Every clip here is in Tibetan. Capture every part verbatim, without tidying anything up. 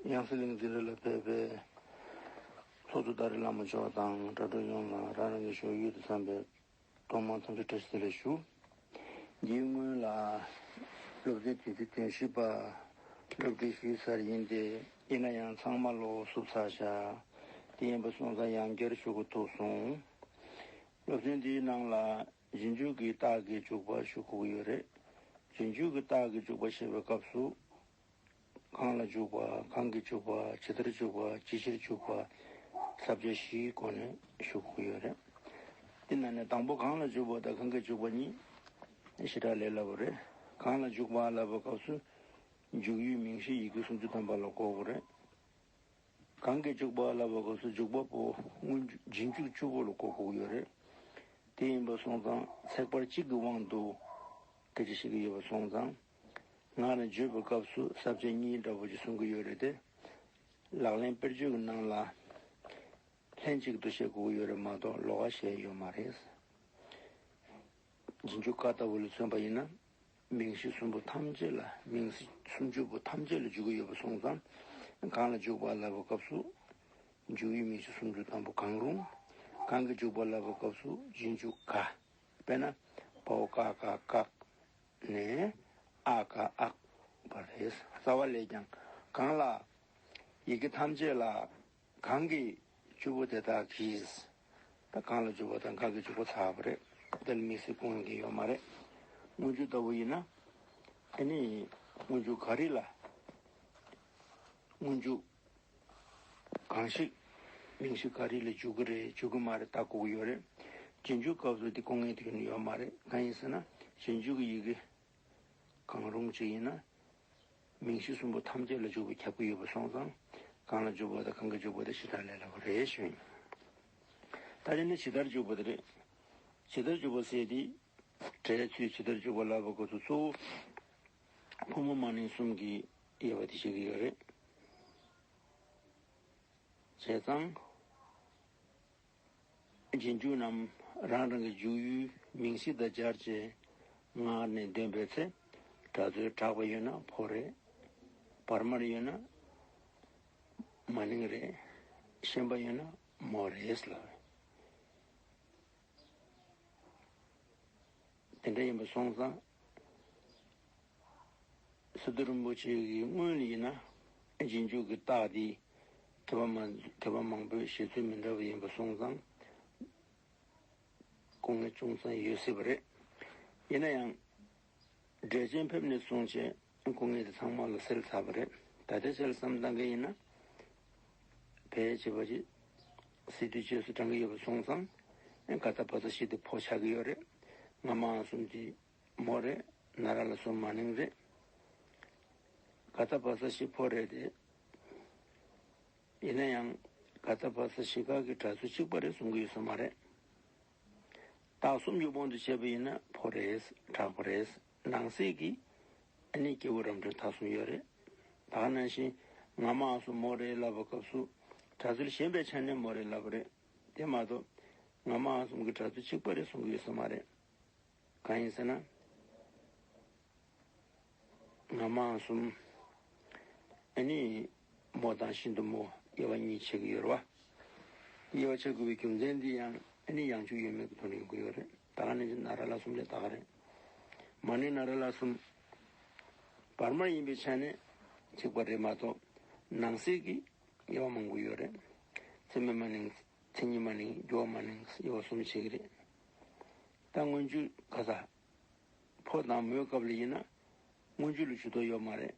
ཡང་སྲིད་གླིང་འཛིན་གྲྭ་ལ་ཕེབས་པའི་ཚོགས་གཙོ་ཏཱ་རེ་བླ་མ་མཆོག་དང་དྲ་གྲོགས་ཡོངས་ལ་རང་རང་གི་བཞུགས་ཡུལ་དུ་འཚམས་པའི་ཐོག་མར་འཚམས་འདྲི་བཀྲ་ཤིས་བདེ་ལེགས་ཞུ། འདིའི་སྔོན་ལ་སློབ་ཚན་དེ་ཚོའི་དོན་ཞིབ་པ་སློབ་ཁྲིད་ཞུས་ཚར་ཡིན་ཏེ། ཡིན་ན་ཡང་ཚང་མ་ལོག་བསུབ་ཚར་ཤག་དེ་ཡིན་པ་སོང་ཙང་ཡང་བསྐྱར་ཞུ་དགོས་ཐུག་སོང་། སློབ་ཚན་འདིའི་ནང་ལ་རྗེས་འཇུག་གི་རྟགས་ཀྱི་འཇུག་པ་ཞུ་དགོས་ཀྱི་ཡོད་རེད། རྗེས་འཇུག་གི་རྟགས་ཀྱི་འཇུག་པ་ཞེས་པའི་སྐབས་སུ། གང་ལ་འཇུག་པ། གང་གིས་འཇུག་པ། ཇི་ལྟར་འཇུག་པ། ཅི་ཕྱིར་འཇུག་པ། ས་བཅད་བཞིའི་སྒོ་ནས་ཞུ་དགོས་ཀྱི་ཡོད་རེད། དེ་ནང་ནས་དང་པོ་གང་ལ་འཇུག་པ་དང་གང་གིས་འཇུག་པ་གཉིས་ཞེ་དྲག་ལས་སླ་པོ་རེད། གང་ལ་འཇུག་པ་ལབ་པའི་སྐབས་སུ་འཇུག་ཡུལ་མིང་གཞི་ཡི་གེ་སུམ་ཅུ་ཐམ་པ་ལ་གོ་དགོས་རེད། གང་གིས་འཇུག་པ་ལབ་པའི་སྐབས་སུ་འཇུག་པ་པོ་སྔོན་འཇུག་རྗེས་འཇུག་བཅུ་པོ་ལ་གོ་དགོས་ཀྱི་ཡོད་རེད། དེ་ཡིན་པ་སོང་ཙང་ཚེག་བར་གཅིག་གི་དབང་དུ་སྐད་ཆ་བཤད་ཀྱི་ཡོད་པ་སོང་ཙང་། ངག་ནས་བརྗོད་པའི་སྐབས་སུ་ས་བཅད་གཉིས་འདྲ་པོ་ཅིག་གསུང་གི་ཡོད་རེད་དེ། ལག་ལེན་དཔེར་བརྗོད་ཀྱི་ནང་ལ་ལྷན་ཅིག་ཏུ་བཤད་དགོས་ཀྱི་ཡོད་རེད་མ་གཏོགས་ལོགས་ཀ་བཤད་ཡོད་མ་རེད། རྗེས་འཇུག་ཀ་ལྟ་བུ་ལ་མཚོན་པ་ཡིན་ན། མིང་གཞི་གསུམ་པོ་ཐམས་ཅད་ལ། མིང་གཞི་སུམ་ཅུ་པོ་ཐམས་ཅད་ལ་འཇུག་གི་ཡོད་པ་སོང་ཙང་། གང་ལ་འཇུག་པ་ལབ་པའི་སྐབས་སུ། འཇུག་ཡུལ་མིང་གཞི་སུམ་ཅུ་ཐམ་པ་གང་རུང་། གང་གིས་འཇུག་པ་ལབ་པའི་སྐབས་སུ་རྗེས་འཇུག་ག་དཔེར་ན། པའོ་ཀ་ཀ་བཀག་ནས་ཨ་ཀ་ཨག་པ་རེད། རྩ་བ་ལས་ཀྱང་གང་ལ། ཡི་གེ་ཐམས་ཅད་ལ། གང་གིས་བཅུ་པོ་དེ་དག་གིས། ད་གང་ལ་འཇུག་པ་དང་གང་གིས་འཇུག་པ་ཚར་བ་རེད། དེ་ལ་དམིགས་བསལ་སྐུང་གི་ཡོད་མ་རེད། སྔོན་འཇུག་ལྟ་བུ་ཡིན་ན། ཨ་ནི་སྔོན་འཇུག་ག་རེ་ལ། སྔོན་འཇུག་གང་ཞིག་མིང་གཞི་ག་རེ་ལ་འཇུག་གི་རེད། འཇུག་གི་མ་རེད། ལྟ་དགོས་ཀྱི་ཡོད་རེད། རྗེས་འཇུག་སྐབས་སུ་དེ་སྐུང་མཁན་དེ་ཡོད་མ་རེད། གང་ཡིན་ཟེར་ན་རྗེས་འཇུག་གི་ཡི་གེ་གང་རུང་ཅིག་ཡིན་ན། མིང་གཞི་གསུམ་པོ་ཐམས་ཅད་ལ་འཇུག་པ་ཁྱབ་ཀྱི་ཡོད་པ་སོང་ཙང་། གང་ལ་འཇུག་པ་དང་གང་གིས་འཇུག་པ་དེ་ཞེ་དྲག་ལས་སླ་པོ་རེད་ཞུ་ཡིན། ད་དེ་ནི་ཇི་ལྟར་འཇུག་པ་དེ་རེད། ཇི་ལྟར་འཇུག་པ་ཟེར་དེ། སྒྲའི་ཚུལ་ཇི་ལྟར་འཇུག་པ་ལབ་པའི་སྐབས་སུ་གཙོ་བོ་ཕོ་མོ་མ་ནིང་གསུམ་གྱི་དབྱེ་བ་དེ་བཤད་ཀྱི་ཡོད་རེད། བྱས་ཙང་། རྗེས་འཇུག་རྣམས་རང་རང་གི་འཇུག་ཡུལ་མིང་གཞི་དང་སྦྱར་བྱས་ངག་ནས་འདོན་པའི་ཚེ། སྒྲ་ཚུལ་དྲག་པ་ཡོད་ན་ཕོ་རེད། བར་མར་ཡོད་ན་མ་ནིང་རེད། ཞན་པ་ཡོད་ན་མོ་རེད་ལབ། དེ་འདྲ་ཡིན་པ་སོང་ཙང་། སི་ཏུ་རིན་པོ་ཆེ་གི་སྔོན་ལ་ཡིན་ན་རྗེས་འཇུག་གི་རྟགས་འདི་མཁས་པ་མང་མཁས་པ་མང་པོས་བཞེད་ཚུལ་མི་འདྲ་བ་ཡིན་པ་སོང་ཙང་སྐུ་ངལ་ཅུང་ཙམ་ཡོད་སྲིད་པ་རེད། ཡིན་ན་ཡང་། འགྲེལ་ཆེན་ཕེབས་ནས་བཟུང་བྱས་སྐུ་ངལ་དེ་ཚང་མ་ལ་སེལ་ཚར་བ་རེད། ད་ལྟའི་ཆར་བསམ་བཏང་གི་ཡིན་ན། ཕལ་ཆེ་བ་ཅིག་སི་ཏུ་རྗེས་སུ་འབྲང་གི་ཡོད་པ་སོང་ཙང་། ག་ད་བ་ས་བཞི་དེ་ཕོ་ཆགས་ཀྱི་ཡོད་རེད། ང་མ་གསུམ་དེ་མོ་རེད། ན་ར་ལ་སོགས་མ་ནིང་རེད། ག་ད་བ་ས་བཞི་ཕོ་རེད་དེ། ཡིན་ན་ཡང་། ག་ད་བ་ས་བཞི་ཀ་གི་སྒྲ་ཚུལ་གཅིག་པ་རེད་གསུང་གི་ཡོད་ས་མ་རེད། རྟགས་གསུམ་གྱི་དབང་དུ་བྱས་པ་ཡིན་ན་ཕོ་རེད། དྲག་པོ་རེད། ནང་གསེས་ཀྱི་ཨ་ནི་སྐྱེས་བུ་རབ་འབྲིང་ཐ་གསུམ་ཡོད་རེད། ད་ག་ནང་བཞིན་ང་མ་གསུམ་མོ་རེད་ལབ་པའི་སྐབས་སུ་སྒྲ་ཚུལ་གཞན་པའི་ཆ་ནས་མོ་རེད་ལབ་པ་རེད། དེ་མ་གཏོགས་ང་མ་གསུམ་གྱི་སྒྲ་ཚུལ་གཅིག་པ་རེད་གསུང་གི་ཡོད་ས་མ་རེད། གང་ཡིན་ཟེར་ན། ང་མ་གསུམ། ཨ་ནི། མོ་དང་ཤིན་ཏུ་མོ་དབྱེ་བ་གཉིས་ཕྱེ་གི་ཡོད་རེད་བ། དབྱེ་བ་ཕྱེ་དགོས་པའི་རྒྱུ་མཚན་འདི་ཡང་ཨ་ནི་ཡང་འཇུག་ཡོད་མེད་ཀྱི་ཐོག་ནས་ཡོང་གི་ཡོད་རེད། ད་ག་ནང་བཞིན་ན་ར་ལ་གསུམ་ལས་ད་ག་རེད། མ་ནིང་ན་ར་ལ་གསུམ། བར་མ་ཡིན་པའི་ཆ་ནས་གཅིག་པ་རེད་མ་གཏོགས་ནང་གསེས་ཀྱི་དབྱེ་བ་མང་པོ་ཡོད་རེད། མཚན་མེད་མ་ནིང་། མཚན་ཉིད་མ་ནིང་། འགྱུར་བ་མ་ནིང་དབྱེ་བ་གསུམ་ཕྱེ་གི་རེད། ད་སྔོན་འཇུག་ག་ས། ཕོ་དང་མོའི་སྐབས་ལ་ཡིན་ན་སྔོན་འཇུག་ལ་ཇུས་གཏོགས་ཡོད་མ་རེད།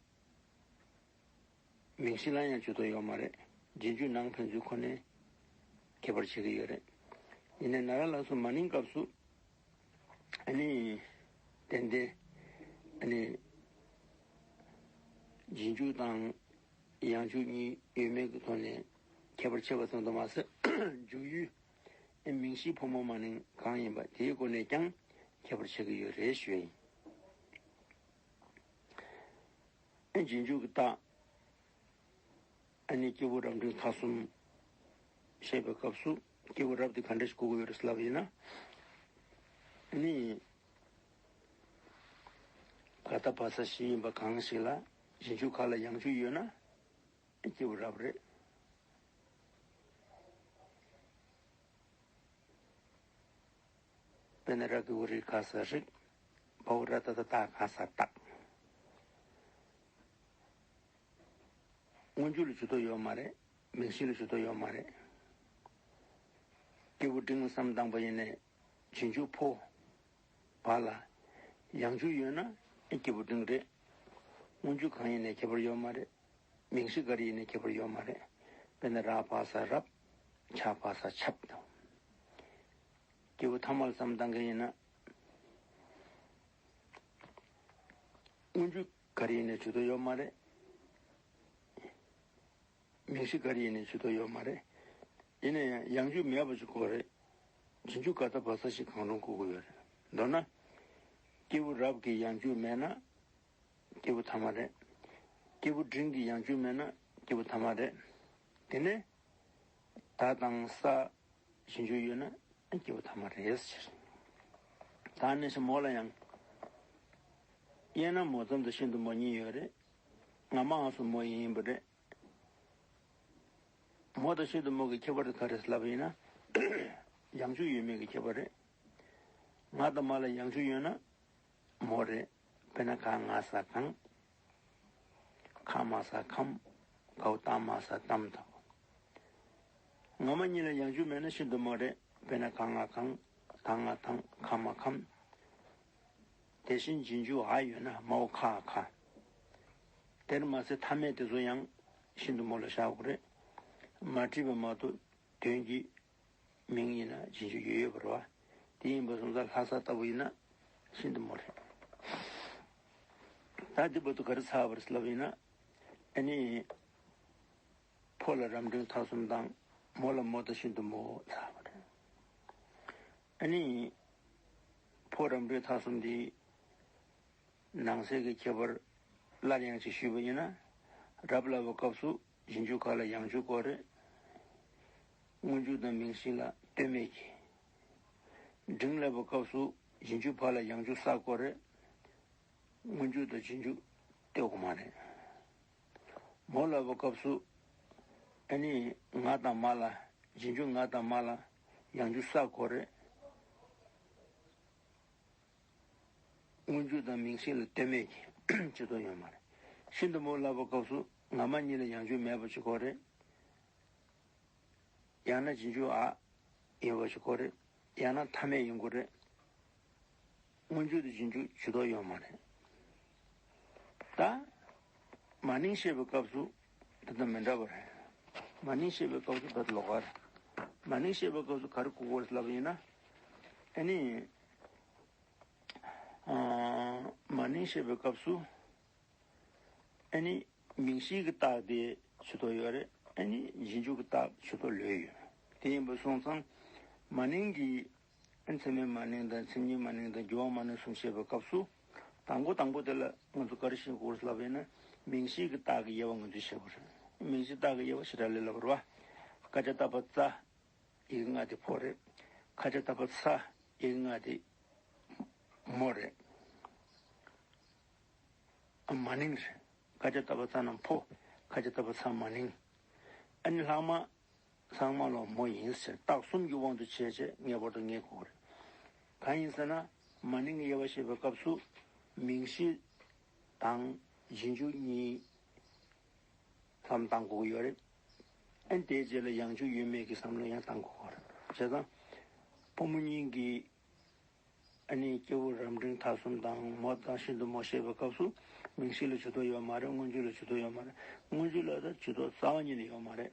མིང་གཞི་ལ་ཡང་ཇུས་གཏོགས་ཡོད་མ་རེད། རྗེས་འཇུག་ནང་ཕན་ཚུན་ཁོ་ནས་ཁྱད་པར་ཕྱེ་གི་ཡོད་རེད། ཡིན་ནའི་ན་ར་ལ་སོགས་མ་ནིང་སྐབས་སུ་ཨ་ནི་ཏན་ཏན་ཨ་ནི་རྗེས་འཇུག་དང་ཡང་འཇུག་གཉིས་ཡོད་མེད་ཀྱི་ཐོག་ནས་ཁྱད་པར་ཕྱེ་བ་ཙམ་དུ་མ་ཟད་འཇུག་ཡུལ་ཨ་མིང་གཞི་ཕོ་མོ་མ་ནིང་གང་ཡིན་པ་དེའི་སྒོ་ནས་ཀྱང་ཁྱད་པར་ཕྱེ་གི་ཡོད་རེད་ཞུ་ཡིན། རྗེས་འཇུག་གི་རྟགས། ཨ་ནི་སྐྱེས་བུ་རབ་འབྲིང་ཐ་གསུམ་བཤད་པའི་སྐབས་སུ་སྐྱེས་བུ་རབ་དེ་ག་འདྲ་ཞིག་གོ་དགོས་ཡོད་རེད་ལབ་ཡིན་ན། ཨ་ནི་ག་ད་བ་ས་བཞི་ཡིན་པ་གང་ཞིག་ལ་རྗེས་འཇུག་ག་ལ་ཡང་འཇུག་ཡོད་ན། སྐྱེས་བུ་རབ་རེད། དཔེར་ན་ར་གི་གུ་རི་ག་ས་རིགས། བ་འོག་ར་ཏ་བཏགས་རྟ་ག་ས་རྟགས། སྔོན་འཇུག་ལ་ཇུས་གཏོགས་ཡོད་མ་རེད། མིང་གཞི་ལ་ཇུས་གཏོགས་ཡོད་མ་རེད། སྐྱེས་བུ་འབྲིང་ལ་བསམ་བཏང་པ་ཡིན་ནའི་རྗེས་འཇུག་ཕོ་བ་ལ་ཡང་འཇུག་ཡོད་ན་སྐྱེས་བུ་འབྲིང་རེད། སྔོན་འཇུག་གང་ཡིན་ནའི་ཁྱད་པར་ཡོད་མ་རེད། མིང་གཞི་ག་རེ་ཡིན་ནའི་ཁྱད་པར་ཡོད་མ་རེད། དཔེར་ན་ར་བ་ས་རབ། ཆ་བ་ས་ཆབ་དང་། སྐྱེས་བུ་ཐ་མ་ལ་བསམ་བཏང་མཁན་ཡིན་ན། སྔོན་འཇུག་ག་རེ་ཡིན་ནའི་ཇུས་གཏོགས་ཡོད་མ་རེད། མིང་གཞི་ག་རེ་ཡིན་ནའི་ཇུས་གཏོགས་ཡོད་མ་རེད། ཡིན་ན་ཡང་ཡང་འཇུག་མེད་པ་ཞིག་དགོས་རེད། རྗེས་འཇུག་ག་ད་བ་ས་ཞིག་གང་རུང་དགོས་ཀྱི་ཡོད་རེད། མདོར་ན། སྐྱེས་བུ་རབ་ཀྱི་ཡང་འཇུག་མེད་ན། སྐྱེས་བུ་ཐ་མ་རེད། སྐྱེས་བུ་འབྲིང་གི་ཡང་འཇུག་མེད་ན་སྐྱེས་བུ་ཐ་མ་རེད། དེ་ནས་ད་དང་ས་རྗེས་འཇུག་ཡོད་ན་སྐྱེས་བུ་ཐ་མ་རེད་ཟེར། ད་ནི་ཞིག་མོ་ལ་ཡང་། དབྱེ་ན་མོ་ཙམ་དང་ཤིན་ཏུ་མོ་གཉིས་ཡོད་རེད། ང་མ་འ་སོ་མོ་ཡིན་པ་རེད། མོ་དང་ཤིན་ཏུ་མོ་གི་ཁྱད་པར་དེ་ག་རེ་ལབ་ཡིན་ན། ཡང་འཇུག་ཡོད་མེད་ཀྱི་ཁྱད་པར་རེད། ང་དང་མ་ལ་ཡང་འཇུག་ཡོད་ན་མོ་རེད། དཔེར་ན་ག་ང་ས་གང་། ཁ་མ་ས་ཁམ། གའོ་ཏ་མ་ས་གཏམ་དང་། ང་མ་གཉིས་ལ་ཡང་འཇུག་མེད་ན་ཤིན་ཏུ་མོ་རེད། དཔེར་ན་ག་ང་གང་། ད་ང་དང་། ཁ་མ་ཁམ། དེ་བཞིན་རྗེས་འཇུག་འ་ཡོད་ན་མའོ་ཁ་ཁ། དེར་མ་ཟད་མཐའ་མེད་དེ་ཚོ་ཡང་ཤིན་ཏུ་མོ་ལ་བཞག་དགོས་རེད། མ་བྲིས་པ་མ་གཏོགས་དོན་གྱི་མིང་ཡིན་ན་རྗེས་འཇུག་ཡོད་ཡོད་པ་རེད་བ། དེ་ཡིན་པ་སོང་ཙང་ལྷ་ས་ལྟ་བུ་ཡིན་ན་ཤིན་ཏུ་མོ་རེད། ད་འདི་བར་དུ་ག་རེ་ཚར་བ་རེད་ལབ་ཡིན་ན། ཨ་ནི། ཕོ་ལ་རབ་འབྲིང་ཐ་གསུམ་དང་མོ་ལ་མོ་དང་ཤིན་ཏུ་མོ་ཚར་བ་རེད། ཨ་ནི། ཕོ་རབ་འབྲིང་ཐ་གསུམ་འདི་ནང་གསེས་ཀྱི་ཁྱད་པར་སླར་ཡང་ཅིག་ཞུས་པ་ཡིན་ན། རབ་ལབ་པའི་སྐབས་སུ་རྗེས་འཇུག་ག་ལ་ཡང་འཇུག་དགོས་རེད། སྔོན་འཇུག་དང་མིང་གཞི་ལ་ལྟོས་མེད་ཀྱི། འབྲིང་ལབ་པའི་སྐབས་སུ་རྗེས་འཇུག་བ་ལ་ཡང་འཇུག་བསགས་དགོས་རེད། སྔོན་འཇུག་དང་རྗེས་འཇུག་ལྟོས་དགོས་མ་རེད། མོ་ལབ་པའི་སྐབས་སུ། ཨ་ནི་ང་དང་མ་ལ། རྗེས་འཇུག་ང་དང་མ་ལ་ཡང་འཇུག་བསགས་དགོས་རེད། སྔོན་འཇུག་དང་མིང་གཞི་ལ་ལྟོས་མེད་ཀྱི་ཇུས་གཏོགས་ཡོད་མ་རེད། ཤིན་ཏུ་མོ་ལབ་པའི་སྐབས་སུ་ང་མ་གཉིས་ལ་ཡང་འཇུག་མེད་པ་ཞིག་དགོས་རེད། ཡང་ན་རྗེས་འཇུག་འ་ཡིན་པ་ཞིག་དགོས་རེད། ཡང་ན་མཐའ་མེད་ཡིན་དགོས་རེད། སྔོན་འཇུག་དང་རྗེས་འཇུག་ཇུས་གཏོགས་ཡོད་མ་རེད། ད། མ་ནིང་བཤད་པའི་སྐབས་སུ། ད་ལྟ་མི་འདྲ་བ་རེད། མ་ནིང་བཤད་པའི་སྐབས་སུ་ད་ལྟ་ལོགས་ཀ་རེད། མ་ནིང་བཤད་པའི་སྐབས་སུ་ག་རེ་གོ་དགོས་རེད་ལབ་པ་ཡིན་ན། ཨ་ནི། ཨ། མ་ནིང་བཤད་པའི་སྐབས་སུ། ཨ་ནི། མིང་གཞིའི་གི་རྟགས་དེ་ཇུས་གཏོགས་ཡོད་རེད། ཨ་ནི་རྗེས་འཇུག་གི་རྟགས་ཇུས་གཏོགས་ལོས་ཡོད། དེ་ཡིན་པ་སོང་ཙང་། མ་ནིང་གི་ཨ་ནི་ཚད་མའི་མ་ནིང་དང་མཚན་ཉིད་མ་ནིང་དང་འགྱུར་བ་མ་ནིང་གསུམ་བཤད་པའི་སྐབས་སུ། དང་པོ་དང་པོ་དེ་ལ་ང་ཚོ་ག་རེ་ཤེས་དགོས་རེད་ལབ་པ་ཡིན་ན། མིང་གཞིའི་གི་རྟགས་ཀྱི་དབྱེ་བ་ང་ཚོས་ཤེས་དགོས་རེད། མིང་གཞིའི་རྟགས་ཀྱི་དབྱེ་བ་ཞེ་དྲག་ལས་སླ་པོ་རེད་བ། ཁ་ཆ་ཏ་པ་ཙ། ཡི་གེ་ལྔ་དེ་ཕོ་རེད། ཁ་ཆ་ཏ་པ་ཚ། ཡི་གེ་ལྔ་དེ་མོ་རེད། མ་ནིང་རེད། ཁ་ཆ་ཏ་པ་ཚ་རྣམས་ཕོ། ཁ་ཆ་ཏ་པ་ཚ་མ་ནིང་། ཨ་ནི་ལྷག་མ་ཚང་མ་ལོ་མོ་ཡིན་ཟེར། རྟགས་གསུམ་གྱི་དབང་དུ་བྱས་བྱས་ངེས་པར་དུ་ངེས་དགོས་རེད། གང་ཡིན་ཟེར་ན། མ་ནིང་གི་དབྱེ་བ་བཤད་པའི་སྐབས་སུ། མིང་གཞི་དང་རྗེས་འཇུག་གཉིས་བསམ་བཏང་དགོས་ཀྱི་ཡོད་རེད། ཨ་ནི་དེའི་རྗེས་ལ་ཡང་འཇུག་ཡོད་མེད་ཀྱི་བསམ་བློ་ཡང་བཏང་དགོས་ཀྱི་ཡོད་རེད། བྱས་ཙང་། ཕོ་མོ་གཉིས་ཀྱི། ཨ་ནི་སྐྱེས་བུ་རབ་འབྲིང་ཐ་གསུམ་དང་མོ་དང་ཤིན་ཏུ་མོ་བཤད་པའི་སྐབས་སུ། མིང་གཞི་ལ་ཇུས་གཏོགས་ཡོད་མ་རེད། སྔོན་འཇུག་ལ་ཇུས་གཏོགས་ཡོད་མ་རེད། སྔོན་འཇུག་ལ་ད་ཇུས་གཏོགས་རྩ་བ་ཉིད་ནས་ཡོད་མ་རེད།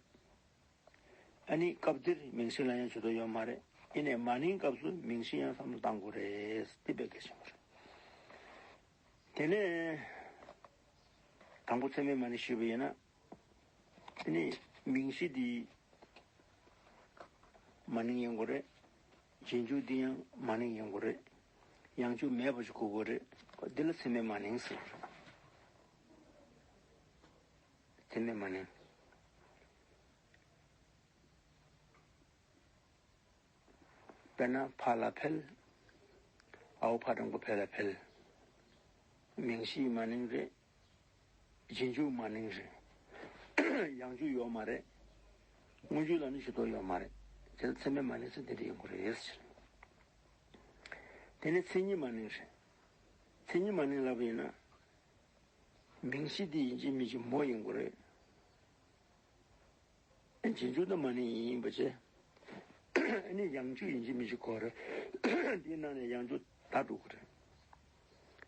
ཨ་ནི་སྐབས་འདིར་མིང་གཞི་ལ་ཡང་ཇུས་གཏོགས་ཡོད་མ་རེད། ཡིན་ནའི་མ་ནིང་སྐབས་སུ་མིང་གཞི་ཡང་བསམ་བློ་བཏང་དགོས་རེད། དེ་དཔེ་གལ་ཆེན་པོ་རེད། དེ་ནས་དང་པོ་ཚད་མའི་མ་ནིང་ཞུས་པ་ཡིན་ན། དེ་ནས་མིང་གཞི་འདི་མ་ནིང་ཡིན་དགོས་རེད། རྗེས་འཇུག་འདི་ཡང་མ་ནིང་ཡིན་དགོས་རེད། ཡང་འཇུག་མེད་པ་ཞིག་དགོས་དགོས་རེད། འདི་ལ་ཚད་མའི་མ་ནིང་ཟེར་བ་རེད། ཚད་མའི་མ་ནིང་། དཔེར་ན་ཕ་ལ་ཕལ། འའོ་ཕ་དང་པོ་ཕེ་ལ་ཕེལ། མིང་གཞིའི་མ་ནིང་རེད། རྗེས་འཇུག་མ་ནིང་རེད། ཡང་འཇུག་ཡོད་མ་རེད། སྔོན་འཇུག་ལ་ནི་ཞུ་དོན་ཡོད་མ་རེད། བྱས་ཙང་ཚད་མའི་མ་ནིང་ཟེར་དེ་འདྲ་ཡིན་དགོས་རེད་ཟེར། དེ་ནས་མཚན་ཉིད་མ་ནིང་རེད། མཚན་ཉིད་མ་ནིང་ལབ་པ་ཡིན་ན། མིང་གཞི་དེ་ཡིན་གཅིག་མིན་གཅིག་མོ་ཡིན་དགོས་རེད། རྗེས་འཇུག་ནི་མ་ནིང་ཡིན་པ་བྱས། ཨ་ནི་ཡང་འཇུག་ཡིན་གཅིག་མིན་གཅིག་དགོས་རེད། དེའི་ནང་ནས་ཡང་འཇུག་ད་འགྲོ་གི་རེད།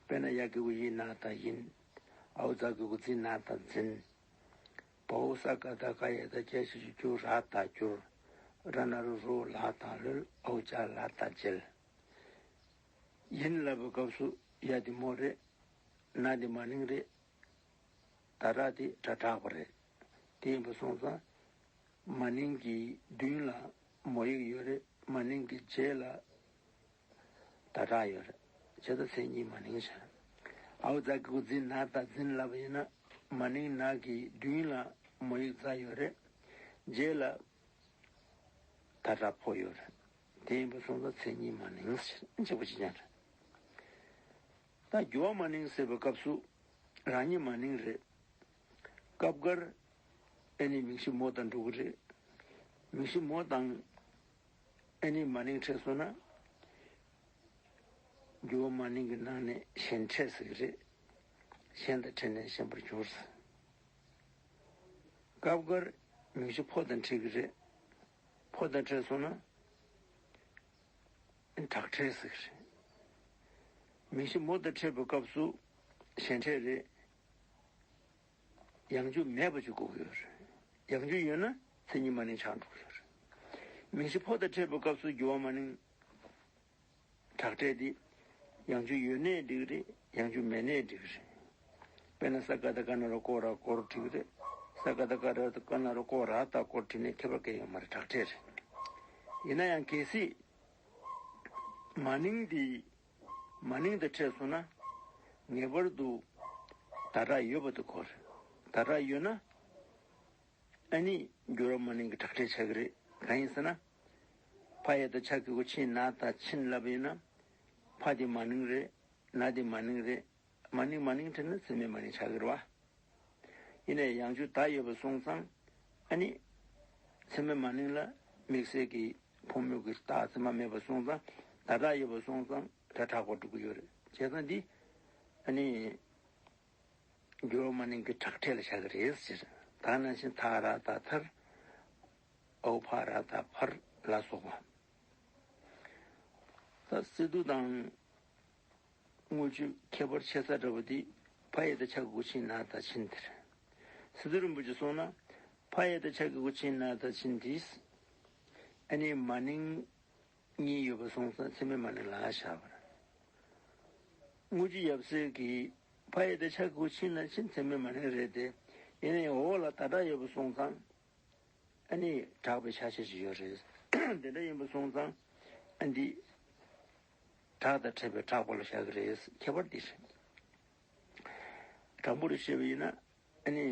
དཔེར་ན་ཡ་གི་གུ་ཡི་ན་ད་ཡིན། འའོ་ཛ་གི་གུ་ཛི་ན་ད་འཛིན། བའོ་ས་ག་ད་ག་ཡ་ད་གྱ་ཞབས་ཀྱུ་གྱུ་ར་ད་གྱུར། ར་ན་རོ་རོ་ལ་ད་ལོལ། འའོ་ཅ་ལ་ད་མཇལ། ཡིན་ལབ་པའི་སྐབས་སུ་ཡ་དེ་མོ་རེད། ན་དེ་མ་ནིང་རེད། ད་ར་དེ་སྒྲ་དྲག་པ་རེད། དེ་ཡིན་པ་སོང་ཙང་། མ་ནིང་གི་མདུན་ལ་མོ་ཡིག་ཡོད་རེད། མ་ནིང་གི་རྗེས་ལ་ད་དྲག་ཡོད་རེད། བྱས་ཙང་མཚན་ཉིད་མ་ནིང་བྱས། འའོ་ཛ་གི་གུ་ཛི་ན་ད་འཛིན་ལབ་པ་ཡིན་ན། མ་ནིང་ན་གི་མདུན་ལ་མོ་ཡིག་ཛ་ཡོད་རེད། རྗེས་ལ་ད་དྲག་ཕོ་ཡོད་རེད། དེ་ཡིན་པ་སོང་ཙང་མཚན་ཉིད་མ་ནིང་ཟེར་གཅིག་པ་གཅིག་རྐྱང་རེད། ད་འགྱུར་བ་མ་ནིང་ཟེར་བའི་སྐབས་སུ་རང་ཉིད་མ་ནིང་རེད། སྐབས་འགར་ཨ་ནི་མིང་གཞི་མོ་དང་འགྲོ་གི་རེད། མིང་གཞི་མོ་དང་ཨ་ནི་མ་ནིང་འཕྲད་སོང་ན། འགྱུར་བ་མ་ནིང་གི་ནང་ནས་གཞན་འཕྲད་ཟེར་གི་རེད། གཞན་དང་འཕྲད་ནས་གཞན་པར་གྱུར་ཟེར། སྐབས་འགར་མིང་གཞི་ཕོ་དང་འཕྲད་ཀྱི་རེད། ཕོ་དང་འཕྲད་སོང་ན་དྲག་འཕྲད་ཟེར་གི་རེད། མིང་གཞི་མོ་དང་འཕྲད་པའི་སྐབས་སུ་གཞན་འཕྲད་རེད། ཡང་འཇུག་མེད་པ་ཅིག་དགོས་ཀྱི་ཡོད་རེད། ཡང་འཇུག་ཡོད་ན་མཚན་ཉིད་མ་ནིང་ཆགས་འགྲོ་གི་ཡོད་རེད། མིང་གཞི་ཕོ་དང་འཕྲད་པའི་སྐབས་སུ་འགྱུར་བ་མ་ནིང་དྲག་འཕྲད་དེ། ཡང་འཇུག་ཡོད་ནའི་འགྲིག་གི་རེད། ཡང་འཇུག་མེད་ནའི་འགྲིག་གི་རེད། དཔེར་ན་ས་ག་ད་ག་ན་རོ་ཀོ་ར་གོར་འགྲིག་གི་རེད། ས་ག་ད་ག་ར་ད་ག་ན་རོ་ཀོ་ར་ད་གོར་འགྲིག་ནའི་ཁྱད་པར་གང་ཡང་ཡོད་མ་རེད། དྲག་འཕྲད་རེད། ཡིན་ན་ཡང་གལ་སྲིད་མ་ནིང་དེ་མ་ནིང་དང་འཕྲད་སོང་ན། ངེས་པར་དུ་ད་དྲག་ཡོད་པ་དེ་གོ་རེད། ད་དྲག་ཡོད་ན། ཨ་ནི་འགྱུར་བ་མ་ནིང་གི་དྲག་འཕྲད་ཆགས་ཀྱི་རེད། གང་ཡིན་ཟེར་ན། ཕ་ཡ་ད་ཆ་གི་གུ་ཆི་ན་ད་ཕྱིན་ལབ་ཡིན་ན། ཕ་དེ་མ་ནིང་རེད། ན་དེ་མ་ནིང་རེད། མ་ནིང་མ་ནིང་འཕྲད་ན་མཚན་མེད་མ་ནིང་ཆགས་ཀྱི་རེད་བ། ཡིན་ནའི་ཡང་འཇུག་ད་ཡོད་པ་སོང་ཙང་། ཨ་ནི་མཚན་མེད་མ་ནིང་ལ་དམིགས་བསལ་གྱི་ཕོ་མོ་གི་རྟགས་མཚན་མ་མེད་པ་སོང་ཙང་། ད་དྲག་ཡོད་པ་སོང་ཙང་ད་དྲག་པར་འགྲོ་གི་ཡོད་རེད། བྱས་ཙང་འདི་ཨ་ནི། འགྱུར་བ་མ་ནིང་གི་དྲག་འཕྲད་ལ་བཞག་གི་རེད་ཟེར། ད་ནང་བཞིན་ཐ་ར་ད་ཐར། འའོ་ཕ་ར་ད་ཕར་ལ་སོགས་པ། ད་སི་ཏུ་དང་དངུལ་ཆུ་ཁྱད་པར་ཕྱེ་ས་འདྲ་བོ་དེ་ཕ་ཡ་ད་ཆ་གི་གུ་ཆི་ན་ད་ཕྱིན་དེ་རེད། སི་ཏུ་རིན་པོ་ཆེ་སོང་ན་ཕ་ཡ་ད་ཆ་གི་གུ་ཆི་ན་ད་ཕྱིན་དེ། ཨ་ནི་མ་ནིང་གཉིས་ཡོད་པ་སོང་ཙང་མཚན་མེད་མ་ནིང་ལ་བཞག་པ་རེད། དངུལ་ཆུ་ཡབ་སྲས་ཀྱིས་ཕ་ཡ་ད་ཆ་གི་གུ་ཆི་ན་ཕྱིན་མཚན་མེད་མ་ནིང་རེད་དེ། ཡིན་ནའི་འོག་ལ་ད་དྲག་ཡོད་པ་སོང་ཙང་། ཨ་ནི་དྲག་པའི་ཆ་ཤས་ཤིག་ཡོད་རེད། དེ་འདྲ་ཡིན་པ་སོང་ཙང་། ཨ་འདི་དྲག་དང་འཕྲད་པའི་དྲག་པ་ལ་བཞག་གི་རེད། ཁྱད་པར་འདི་རེད། དྲང་པོ་རེ་བཤད་པ་ཡིན་ན། ཨ་ནི་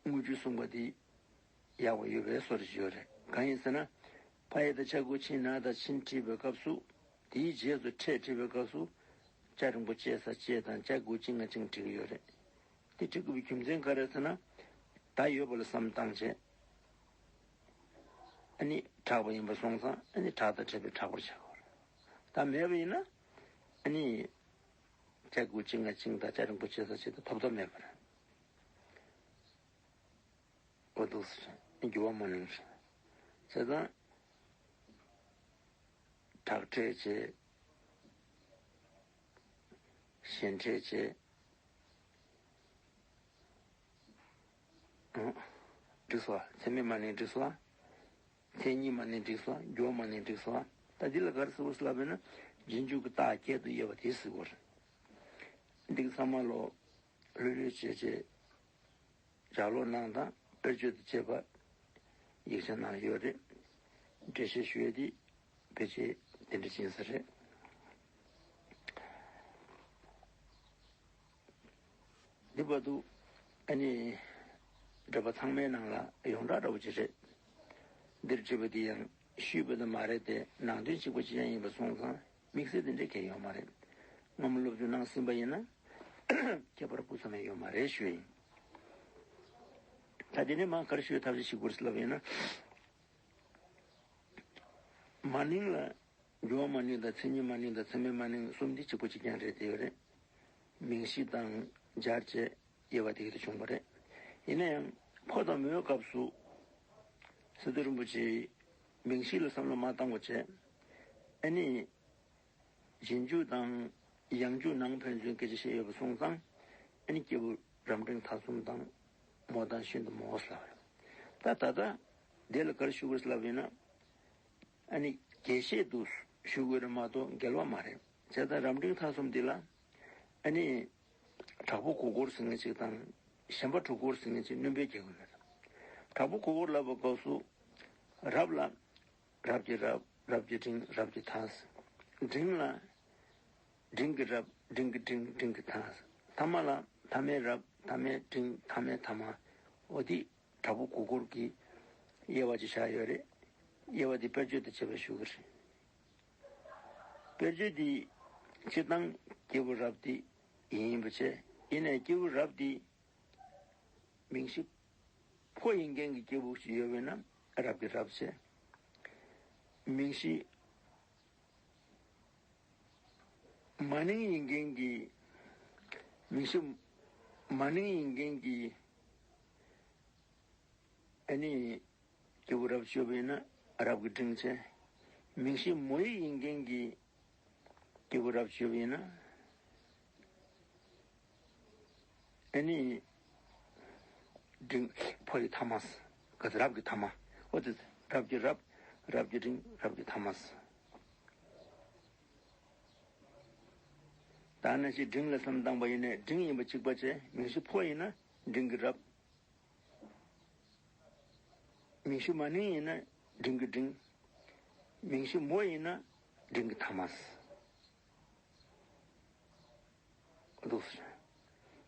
དངུལ་ཆུ་གསུངས་པ་འདི་ཡག་པོ་ཡོད་པའི་བཟོ་འདྲ་ཞིག་ཡོད་རེད། གང་ཡིན་ཟེར་ན། ཕ་ཡ་ད་ཆ་གི་གུ་ཆི་ན་ད་ཕྱིན་བྲིས་པའི་སྐབས་སུ། དེའི་རྗེས་སུ་འཕྲད་བྲིས་པའི་སྐབས་སུ། ཅ་རིང་པོ་ཅེ་ས་ཅེ་དང་ཅ་གི་གུ་ཅི་ང་ཅིང་བྲིས་ཀྱི་ཡོད་རེད། དེ་བྲིས་དགོས་པའི་རྒྱུ་མཚན་ག་རེ་ཟེར་ན། ད་ཡོད་པ་ལ་བསམ་བཏང་བྱས། ཨ་ནི་དྲག་པ་ཡིན་པ་སོང་ཙང་ཨ་ནི་དྲག་དང་འཕྲད་པའི་དྲག་པར་བྱ་དགོས་རེད། ད་མེད་པ་ཡིན་ན། ཨ་ནི་ཅ་གི་གུ་ཅི་ང་ཅིང་དང་ཅ་རིང་པོ་ཅེ་ས་ཅེ་དང་ཐོབ་ཐབས་མེད་པ་རེད། འོ་འདུག་ཟེར། འགྱུར་བ་མ་ནིང་ཟེར། བྱས་ཙང་། དྲག་འཕྲད་བྱས། གཞན་འཕྲད་བྱས། ཨང་། འགྲིག་སོང་། མཚན་མེད་མ་ནིང་འགྲིག་སོང་། མཚན་ཉིད་མ་ནིང་འགྲིག་སོང་། འགྱུར་བ་མ་ནིང་འགྲིག་སོང་། ད་འདི་ལ་ག་རེ་ཟེར་དགོས་ལབ་པ་ཡིན་ན། རྗེས་འཇུག་གི་རྟགས་བརྒྱད་དུ་དབྱེ་བ་དེ་ཟེར་དགོས་རེད། འདི་གི་ཚང་མ་ལོ། ལྷོད་ལྷོད་བྱས་བྱས། ལྗགས་ཀློག་གནང་དང་དཔེར་བརྗོད་དང་བཅས་པ་ཡིག་ཆ་ནང་ཡོད་རེད། འགྲེལ་བཤད་ཞུ་ཡས་དེ་ཕལ་ཆེར་དེ་འདྲ་ཅིག་ཡིན་ས་རེད། འདི་བར་དུ་ཨ་ནི་འགྲེལ་པ་ཚང་མའི་ནང་ལ་ཡོངས་གྲགས་འདྲ་བོ་ཅིག་རེད། འདིར་བྲིས་པ་འདི་ཡང་ཞུས་པ་དེ་མ་རེད་དེ། ནང་དོན་གཅིག་པ་ཅིག་ཡང་ཡིན་པ་སོང་ཙང་། དམིགས་བསལ་དེ་འདྲ་གང་ཡོད་མ་རེད། སྔ་མོ་སློབ་སྦྱོང་གནང་ཟིན་པ་ཡིན་ན། ཁྱད་པར་སྤུ་ཙམ་ཡང་ཡོད་མ་རེད་ཞུ་ཡིན། ད་ དེ་ནས་མ་ག་རེ་ཞུ་ཐབས་ཤེས་བྱེད་དགོས་ལབ་ཡིན་ན། མ་ནིང་ལ། འགྱུར་བ་མ་ནིང་དང་མཚན་ཉིད་མ་ནིང་དང་མཚན་མེད་མ་ནིང་གསུམ་འདི་གཅིག་པ་གཅིག་རྐྱང་རེད་དེ་ཡོད་རེད། མིང་གཞི་དང་སྦྱར་བྱས་དབྱེ་བ་དེ་ག་དེ་བྱུང་བ་རེད། ཡིན་ན་ཡང་ཕོ་དང་མོའི་སྐབས་སུ། སི་ཏུ་རིན་པོ་ཆེས་མིང་གཞི་ལ་བསམ་བློ་མ་བཏང་བ་བྱས། ཨ་ནི། རྗེས་འཇུག་དང་ཡང་འཇུག་ནང་ཕན་ཚུན་སྐད་ཆ་བཤད་ཡོད་པ་སོང་ཙང་། ཨ་ནི་སྐྱེས་བུ་རབ་འབྲིང་ཐ་གསུམ་དང་། མོ་དང་ཤིན་ཏུ་མོ་ཟེར་བ་རེད། ད་ད་ལྟ་འདི་ལ་ག་རེ་ཞུ་དགོས་ལབ་ཡིན་ན། ཨ་ནི་རྒྱས་བཤད་དུ་ཞུ་དགོས་རེད་མ་གཏོགས་འགལ་བ་མ་རེད། བྱས་ཙང་རབ་འབྲིང་ཐ་གསུམ་འདི་ལ། ཨ་ནི། དྲག་པོ་མགོ་སྐོར་ཟེར་མཁན་ཅིག་དང་། ཞེན་པ་དྲུག་འཁོར་ཟེར་མཁན་ཅིག་སྣོན་པ་རྒྱག་གི་ཡོད་རེད། དྲག་པོ་མགོ་སྐོར་ལབ་པའི་སྐབས་སུ། རབ་ལ། རབ་ཀྱི་རབ། རབ་ཀྱི་འབྲིང་། རབ་ཀྱི་ཐ། འབྲིང་ལ། འབྲིང་གི་རབ། འབྲིང་གི་འབྲིང་། འབྲིང་གི་ཐ། ཐ་མ་ལ་ཐ་མའི་རབ། ཐ་མའི་འབྲིང་། ཐ་མའི་ཐ་མ། འོ་དེ་དྲག་པོ་མགོ་སྐོར་གྱི་དབྱེ་བ་ཅིག་བཞག་ཡོད་རེད། དབྱེ་བ་དེ་དཔེར་བརྗོད་དང་བཅས་པ་ཞུ་གི་རེད། དཔེར་བརྗོད་དེ་སྤྱིར་བཏང་སྐྱེས་བུ་རབ་དེ་ཡིན་པ་བྱས། ཡིན་ནའི་སྐྱེས་བུ་རབ་དེ། མིང་གཞི་ཕོ་ཡིན་མཁན་གྱི་སྐྱེས་བུ་ཞིག་ཡོད་པས་ན་རབ་ཀྱི་རབ་བྱས། མིང་གཞི་མ་ནིང་ཡིན་མཁན་གྱི། མིང་གཞི་མ་ནིང་ཡིན་མཁན་གྱི། ཨ་ནི། སྐྱེས་བུ་རབ་བྱས་པ་ཡིན་ན་རབ་ཀྱི་འབྲིང་བྱས། མིང་གཞི་མོ་ཡིག་ཡིན་མཁན་གྱི་སྐྱེས་བུ་རབ་བྱས་པ་ཡིན་ན། ཨ་ནི། འབྲིང་། ཕོ་ཡི་ཐ་མ། ག་ཚོད་རབ་ཀྱི་ཐ་མ། འོ་དེ་རབ་ཀྱི་རབ། རབ་ཀྱི་འབྲིང་། རབ་ཀྱི་ཐ་མ། ད་ནང་བཞིན་འབྲིང་ལ་བསམ་བཏང་པ་ཡིན་ནའི་འབྲིང་ཡིན་པ་གཅིག་པ་བྱས། མིང་གཞི་ཕོ་ཡིན་ན་འབྲིང་གི་རབ། མིང་གཞི་མ་ནིང་ཡིན་ན་འབྲིང་གི་འབྲིང་། མིང་གཞི་མོ་ཡིན་ན་འབྲིང་གི་ཐ་མ། འདུག་ཟེར།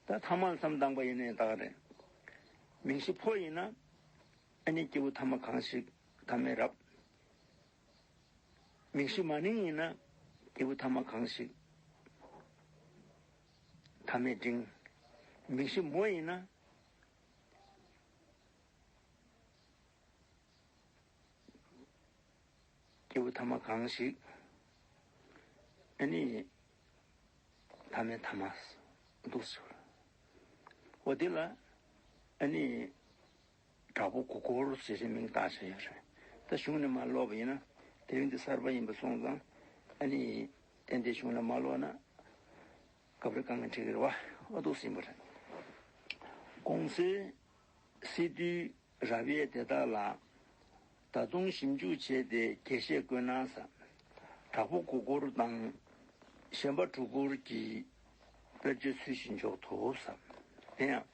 ད་ཐ་མ་ལ་བསམ་བཏང་པ་ཡིན་ནའི་ད་ག་རེད། མིང་གཞི་ཕོ་ཡིན་ན་ཨ་ནི་སྐྱེས་བུ་ཐ་མ་གང་ཞིག་ཐ་མའི་རབ། མིང་གཞི་མ་ནིང་ཡིན་ན་སྐྱེས་བུ་ཐ་མ་གང་ཞིག་ཐ་མའི་འབྲིང་། མིང་གཞི་མོ་ཡིན་ན། སྐྱེས་བུ་ཐ་མ་གང་ཞིག་ཨ་ནི། ཐ་མའི་ཐ་མ། འདུག་ཟེར། འོ་དེ་ལ། ཨ་ནི། དྲག་པོ་མགོ་སྐོར་ཞེས་པའི་མིང་བཏགས་བཞག་ཡོད་རེད། ད་གཞུང་ནས་མར་ཀློག་པ་ཡིན་ན། དེ་རིང་འདི་གསར་པ་ཡིན་པ་སོང་ཙང་། ཨ་ནི། ཏན་ཏན་གཞུང་ལ་མ་ཀློག་ན། སྐབས་རེ་དཀའ་ངལ་འཕྲད་ཀྱི་རེད་བ། འོ་འདུག་ཟིན་པ་རེད། གོང་གསལ་སི་ཏུའི་རབ་དབྱེ་དེ་དག་ལ་ད་དུང་ཞིབ་འཇུག་བྱས་ཏེ་རྒྱས་བཤད་དགོས་ན་ཟེར། དྲག་པོ་མགོ་སྐོར་དང་ཞེན་པ་དྲུག་འཁོར་གྱི་དཔེར་བརྗོད་ཚུལ་བཞིན་འཇོག་ཐུབ་ཟེར། དེ་ཡང་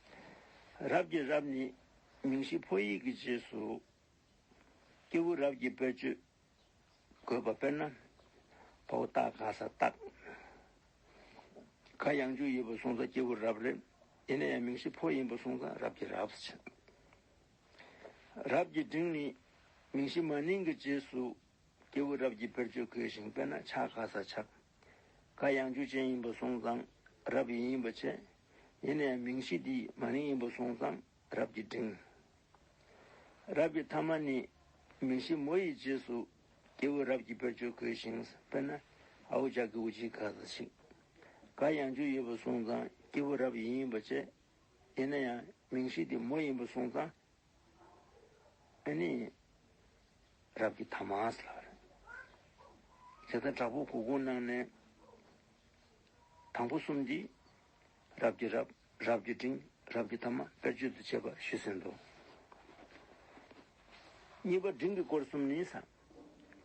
རབ་ཀྱི་རབ་ནི་མིང་གཞི་ཕོ་ཡིག་གི་རྗེས་སུ་སྐྱེས་བུ་རབ་ཀྱི་དཔེར་བརྗོད་དགོས་པ། དཔེར་ན། ཕོ་བོ་སྟག་ག་ས་སྟག་ག་ཡང་འཇུག་ཡིན་པ་སོང་ཙང་སྐྱེས་བུ་རབ་རེད། ཡིན་ན་ཡང་མིང་གཞི་ཕོ་ཡིན་པ་སོང་ཙང་རབ་ཀྱི་རབ་ཟེར། རབ་ཀྱི་འབྲིང་ནི་མིང་གཞི་མ་ནིང་གི་རྗེས་སུ་སྐྱེས་བུ་རབ་ཀྱི་དཔེར་བརྗོད་དགོས་ཤིང་། དཔེར་ན་ཆ་ག་ས་ཆག་ག་ཡང་འཇུག་ཅན་ཡིན་པ་སོང་ཙང་རབ་ཡིན་པ་བྱས། ཡིན་ན་ཡང་མིང་གཞི་འདི་མ་ནིང་ཡིན་པ་སོང་ཙང་རབ་ཀྱི་འབྲིང་། རབ་ཀྱི་ཐ་མ་ནི་མིང་གཞི་མོ་ཡི་རྗེས་སུ་སྐྱེས་བུ་རབ་ཀྱི་དཔེར་བརྗོད་དགོས་ཤིང་། དཔེར་ན། ཨའུ་ཇ་གི་ཨུ་ཇི་ག་ས་ཤིག་ག་ཡང་འཇུག་ཡོད་པ་སོང་ཙང་སྐྱེས་བུ་རབ་ཡིན་པ་བྱས། ཡིན་ན་ཡང་མིང་གཞི་དེ་མོ་ཡིན་པ་སོང་ཙང་། ཨ་ནི། རབ་ཀྱི་ཐ་མ་ཟེར་ལབ་རེད། དེ་ལྟར་དྲག་པོ་མགོ་སྐོར་ནང་ནས་དང་པོ་གསུམ་འདི་རབ་ཀྱི་རབ། རབ་ཀྱི་འབྲིང་། རབ་ཀྱི་ཐ་མ། དཔེར་བརྗོད་དུ་བྱས་པ་ཞུས་ཟིན་ཏོ། གཉིས་པ་འབྲིང་གི་སྐོར་གསུམ་ནི་ཟེར།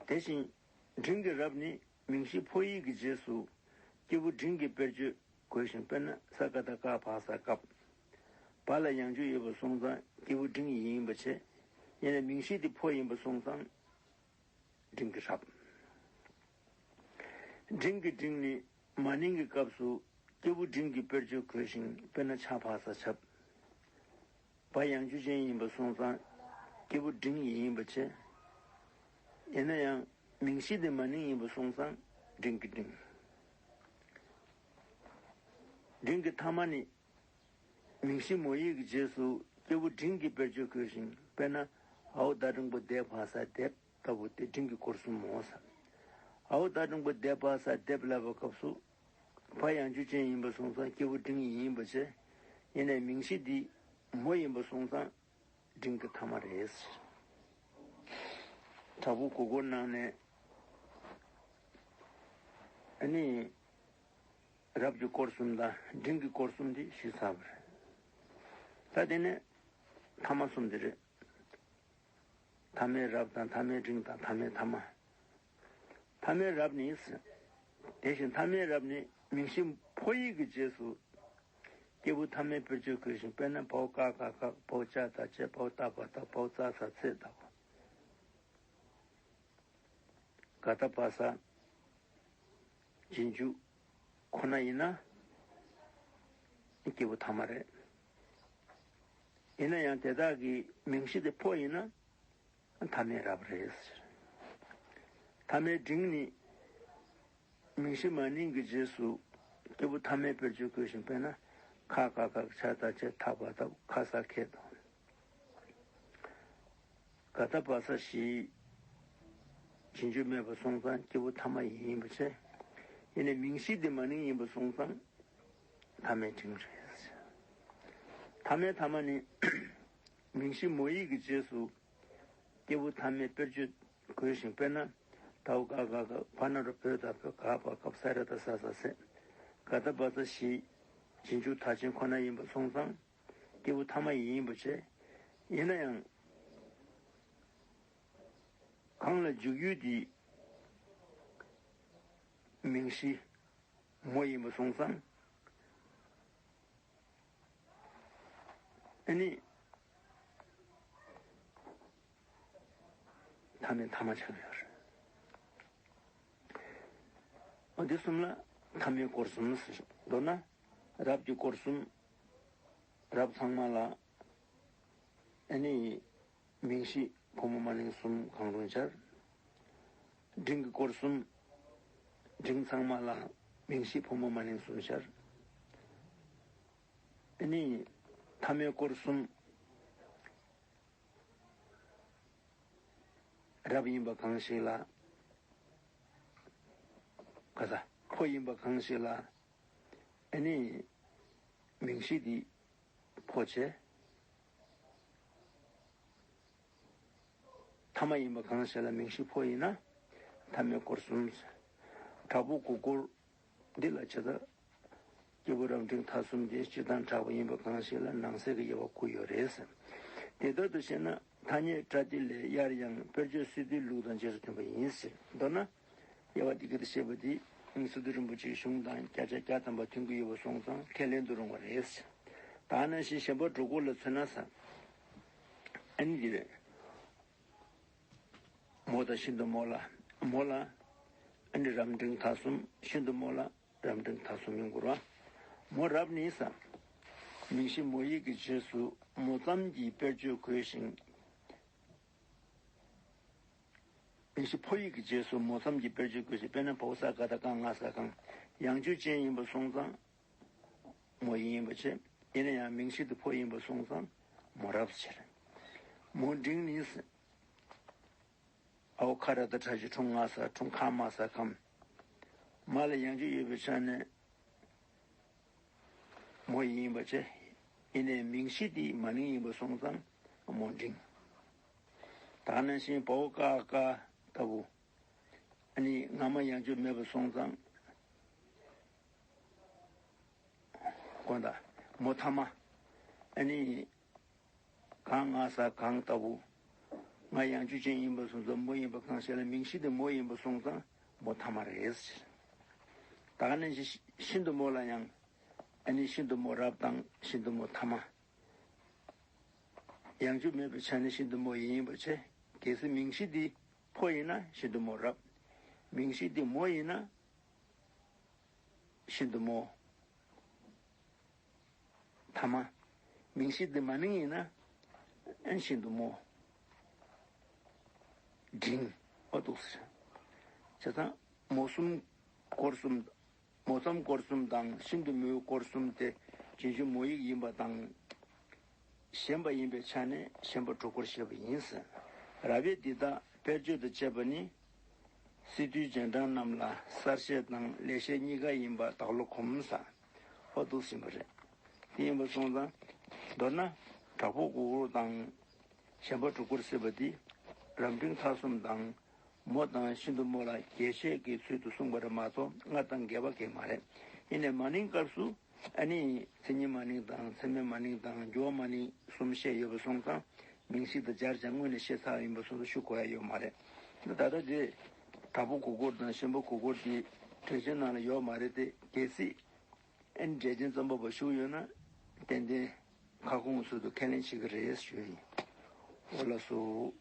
དེ་བཞིན་འབྲིང་གི་རབ་ནི་མིང་གཞི་ཕོ་ཡིག་གི་རྗེས་སུ་སྐྱེས་བུ་འབྲིང་གི་དཔེར་བརྗོད་དགོས་ཤིང་། དཔེར་ན་ས་ཀ་བཏགས་སྐ་བ་ས་སྐབས། བ་ལ་ཡང་འཇུག་ཡོད་པ་སོང་ཙང་སྐྱེས་བུ་འབྲིང་ཡིན་པ་བྱས། ཡིན་ན་མིང་གཞི་དེ་ཕོ་ཡིན་པ་སོང་ཙང་འབྲིང་གི་རབ། འབྲིང་གི་འབྲིང་ནི་མ་ནིང་གི་སྐབས་སུ་སྐྱེས་བུ་འབྲིང་གི་དཔེར་བརྗོད་དགོས་ཤིང་། དཔེར་ན་ཆ་བ་ས་ཆབ། བ་ཡང་འཇུག་ཅན་ཡིན་པ་སོང་ཙང་སྐྱེས་བུ་འབྲིང་ཡིན་པ་བྱས། ཡིན་ན་ཡང་མིང་གཞི་དེ་མ་ནིང་ཡིན་པ་སོང་ཙང་འབྲིང་གི་འབྲིང་། འབྲིང་གི་ཐ་མ་ནི་མིང་གཞི་མོ་ཡིག་གི་རྗེས་སུ་ སྐྱེས་བུ་འབྲིང་གི་དཔེར་བརྗོད་དགོས་ཤིང་། དཔེར་ན། འ་འོག་ད་འགྲེང་བུ་འདས་ཕ་ས་འདེབས་ལྟ་བུ་སྟེ་འབྲིང་གི་སྐོར་གསུམ་མོ་ཟེར། འ་འོག་ད་འགྲེང་བུ་འདས་ཕ་ས་འདེབས་ལབ་པའི་སྐབས་སུ། ཕ་ཡང་འཇུག་ཅན་ཡིན་པ་སོང་ཙང་སྐྱེས་བུ་འབྲིང་ཡིན་པ་བྱས། ཡིན་ནའི་མིང་གཞི་འདི་མོ་ཡིན་པ་སོང་ཙང་འབྲིང་གི་ཐ་མ་རེད། དྲག་པོ་གུ་གུལ་ནང་ནས། ཨ་ནི། རབ་ཀྱི་སྐོར་གསུམ་དང་འབྲིང་གི་སྐོར་གསུམ་འདི་ཞུས་ཚར་བ་རེད། ད་དེ་ནས་ཐ་མ་གསུམ་འདི་རེད། ཐ་མའི་རབ་དང་ཐ་མའི་འབྲིང་དང་ཐ་མའི་ཐ་མ། ཐ་མའི་རབ་ནི། དེ་བཞིན་ཐ་མའི་རབ་ནི་མིང་གཞི་ཕོ་ཡིག་གི་རྗེས་སུ། སྐྱེས་བུ་ཐ་མའི་དཔེར་བརྗོད་དགོས་ཤིང་། དཔེར་ན་བའོ་ཀ་ག་ག་བའོ་ཅ་ད་ཅེ་བའོ་ཏ་བ་ཏ་བའོ་ཙ་ས་ཚེ་ལྟ་བུ། ག་ད་བ་ས། རྗེས་འཇུག་ཁོ་ན་ཡིན་ན་སྐྱེས་བུ་ཐ་མ་རེད། ཡིན་ན་ཡང་དེ་དག་གི་མིང་གཞི་དེ་ཕོ་ཡིན་ན་ཐ་མའི་རབ་རེད། ཐ་མའི་འབྲིང་ནི་མིང་གཞི་མ་ནིང་གི་རྗེས་སུ། སྐྱེས་བུ་ཐ་མའི་དཔེར་བརྗོད་དགོས་ཤིང་། དཔེར་ན། ཁ་ག་ག་ཆ་ད་ཆེ་ཐ་བ་ཐ་ཁ་ས་ཁེ་དང་། ག་ད་བ་ས་ཞི། རྗེས་འཇུག་མེད་པ་སོང་ཙང་སྐྱེས་བུ་ཐ་མ་ཡིན་པ་བྱས། ཡིན་ནའི་མིང་གཞི་འདི་མ་ནིང་ཡིན་པ་སོང་ཙང་ཐ་མའི་འབྲིང་རེད། ཐ་མའི་ཐ་མ་ནི་མིང་གཞི་མོ་ཡིག་གི་རྗེས་སུ་སྐྱེས་བུ་ཐ་མའི་དཔེར་བརྗོད་དགོས་ཤིང་། དཔེར་ན། དའོ་ག་ག་ག་བ་ན་རོ་བོ་ད་བོ་ག་བ་གབ་ས་ར་ད་ས་ས་སེ། ག་ད་བ་ས་ཞི། རྗེས་འཇུག་མཐའ་ཅན་ཁོ་ན་ཡིན་པ་སོང་ཙང་། སྐྱེས་བུ་ཐ་མ་ཡིན་པ་བྱས། ཡིན་ན་ཡང་། གང་ལ་འཇུག་ཡུལ་དེ་མིང་གཞི་མོ་ཡིན་པ་སོང་ཙང་། ཨ་ནི། ཐ་མའི་ཐ་མ་ཆགས་ཡོད་རེད། འོ་འདི་གསུམ་ལ་ཐ་མའི་སྐོར་གསུམ་ཟེར། མདོར་ན། རབ་ཀྱི་སྐོར་གསུམ། རབ་ཚང་མ་ལ། ཨ་ནི། མིང་གཞི་ཕོ་མོ་མ་ནིང་གསུམ་གང་རུང་སྦྱར། འབྲིང་གི་སྐོར་གསུམ། འབྲིང་ཚང་མ་ལ་མིང་གཞི་ཕོ་མོ་མ་ནིང་གསུམ་སྦྱར། ཨ་ནི། ཐ་མའི་སྐོར་གསུམ། རབ་ཡིན་པ་གང་ཞིག་ལ། ག་ས་ཕོ་ཡིན་པ་གང་ཞིག་ལ། ཨ་ནི། མིང་གཞི་འདི་ཕོ་བྱས། ཐ་མ་ཡིན་པ་གང་ཞིག་ལ་མིང་གཞི་ཕོ་ཡིན་ན། ཐ་མའི་སྐོར་གསུམ། དྲག་པོ་གུ་གུལ། འདི་ལ་བྱེད་ད། སྐྱེས་བུ་རབ་འབྲིང་ཐ་གསུམ་སྟེ། སྤྱིར་བཏང་དྲག་པོ་ཡིན་པ་གང་ཞིག་ལ་ནང་གསེས་ཀྱི་དབྱེ་བ་དགུ་ཡོད་རེད་ཟེར། དེ་ལྟར་དུ་བཤད་ན་ཐ་སྙད་པྲ་ཏི་ལས་སླར་ཡང་དཔེར་བརྗོད་སི་ཏུའི་ལུགས་དང་རྗེས་སུ་མཐུན་པ་ཡིན་ཟེར། མདོར་ན། དབྱེ་བ་འདི་སྐད་དུ་བཤད་པ་འདི་སི་ཏུ་རིན་པོ་ཆེའི་གཞུང་དང་བརྒྱ་ཆ་བརྒྱ་ཐམ་པ་མཐུན་གྱི་ཡོད་པ་སོང་ཙང་ཁས་ལེན་དུ་རུང་བ་རེད་ཟེར། ད་ནང་བཞིན་གཞན་པ་སྒྲོ་སྐུར་ལ་མཚོན་ན་ཟེར། ཨ་ནི་འདི་རེད། མོ་དང་ཤིན་ཏུ་མོ་ལ། མོ་ལ། ཨ་ནི་རབ་འབྲིང་ཐ་གསུམ། ཤིན་ཏུ་མོ་ལ་རབ་འབྲིང་ཐ་གསུམ་ཡོང་དགོས་ར། མོ་རབ་ནི་ས། མིང་གཞི་མོ་ཡིག་གི་རྗེས་སུ་མོ་ཙམ་གྱི་དཔེར་བརྗོད་དགོས་ཤིང་། མིང་གཞི་ཕོ་ཡིག་གི་རྗེས་སུ་མོ་ཙམ་གྱི་དཔེར་བརྗོད་དགོས་ཤིང་། དཔེར་ན་བའོ་ས་ག་ད་ག་ང་ས་གང་། ཡང་འཇུག་ཅན་ཡིན་པ་སོང་ཙང་། མོ་ཡིན་པ་བྱས། ཡིན་ན་ཡང་མིང་གཞི་དེ་ཕོ་ཡིན་པ་སོང་ཙང་མོ་རབ་ཟེར། མོ་འབྲིང་ནི། འའོ་ཁ་ར་ད་ཁྲ་ཞབས་ཀྱུ་ཁྲུང་ང་ས་ཁྲུང་ཁ་མ་ས་ཁམ། མ་ལ་ཡང་འཇུག་ཡོད་པའི་ཆ་ནས་མོ་ཡིན་པ་བྱས། ཡིན་ནའི་མིང་གཞི་དེ་མ་ནིང་ཡིན་པ་སོང་ཙང་མོ་འབྲིང་། ད་ནང་བཞིན་བའོ་ཀ་ཀ་ལྟ་བུ། ཨ་ནི་ང་མ་ཡང་འཇུག་མེད་པ་སོང་ཙང་། དགོངས་དག་མོ་ཐ་མ། ཨ་ནི་གང་ང་ས་གང་ལྟ་བུ། ང་ཡང་འཇུག་ཅན་ཡིན་པ་སོང་ཙང་མོ་ཡིན་པ་གང་ཞིག་ལ་མིང་གཞི་དེ་མོ་ཡིན་པ་སོང་ཙང་མོ་ཐ་མ་རེད། ད་ག་ནང་བཞིན་ཤིན་ཏུ་མོ་ལ་ཡང་། ཨ་ནི་ཤིན་ཏུ་མོ་རབ་དང་ཤིན་ཏུ་མོ་ཐ་མ། ཡང་འཇུག་མེད་པའི་ཆ་ནས་ཤིན་ཏུ་མོ་ཡིན་པ་བྱས། གལ་སྲིད་མིང་གཞི་འདི་ཕོ་ཡིན་ན་ཤིན་ཏུ་མོ་རབ། མིང་གཞི་འདི་མོ་ཡིན་ན་ཤིན་ཏུ་མོ་ཐ་མ། མིང་གཞི་འདི་མ་ནིང་ཡིན་ན་ཨན་ཤིན་ཏུ་མོ་འབྲིང་། འོ་འདུག་ཟེར། བྱས་ཙང་མོ་གསུམ་སྐོར་གསུམ། མོ་ཙམ་སྐོར་གསུམ་དང་ཤིན་ཏུ་མོའི་སྐོར་གསུམ་དེ་རྗེས་འཇུག་མོ་ཡིག་ཡིན་པ་དང་། ཞན་པ་ཡིན་པའི་ཆ་ནས་ཞན་པ་དྲུག་སྐོར་བཤད་པ་ཡིན་ཟེར། རབ་དབྱེ་འདི་དག་དཔེར་བརྗོད་དུ་བྱས་པ་ནི། སི་ཏུའི་རྗེས་འབྲང་རྣམས་ལ་གསར་བཤད་དང་ལེགས་བཤད་གཉིས་ཀ་ཡིན་པ་དྭགས་ལོ་གོམས་ས་ཧོ་འདུག་ཟིན་པ་རེད། དེ་ཡིན་པ་སོང་ཙང་། མདོར་ན། དྲག་པོ་དགུ་སྐོར་དང་། ཞན་པ་དྲུག་སྐོར་ཟེར་བ་འདི། རབ་འབྲིང་ཐ་གསུམ་དང་། མོ་དང་ཤིན་ཏུ་མོ་ལ་རྒྱས་བཤད་ཀྱི་ཚུལ་དུ་གསུངས་པ་རེད་མ་གཏོགས་སྔར་དང་འགལ་བ་གང་ཡང་མ་རེད། ཡིན་ནའི་མ་ནིང་སྐབས་སུ། ཨ་ནི་མཚན་ཉིད་མ་ནིང་དང་མཚན་མེད་མ་ནིང་དང་འགྱུར་བ་མ་ནིང་གསུམ་བཤད་ཡོད་པ་སོང་ཙང་། མིང་གཞི་དང་སྦྱར་ཀྱང་སྔོན་ནས་བཤད་ཚར་ཡིན་པ་སོང་ཙང་ཞུ་དགོས་ཡ་ཡོད་མ་རེད། འདི་ད་ལྟ་དེ། དྲག་པོ་དགུ་སྐོར་དང་ཞན་པ་དགུ་སྐོར་དེ་འགྲེལ་ཆེན་ནང་ལ་ཡོད་མ་རེད་དེ། གལ་སྲིད་ཨ་ནི་འགྲེལ་ཆེན་རྩོམ་པ་པོ་བཞུགས་ཡོད་ན། ཏན་ཏན་ཁ་སྐོང་ཚུལ་དུ་ཁས་ལེན་བྱེད་ཀྱི་རེད་ཞུ་ཡིན། འོ་ལགས་སོ།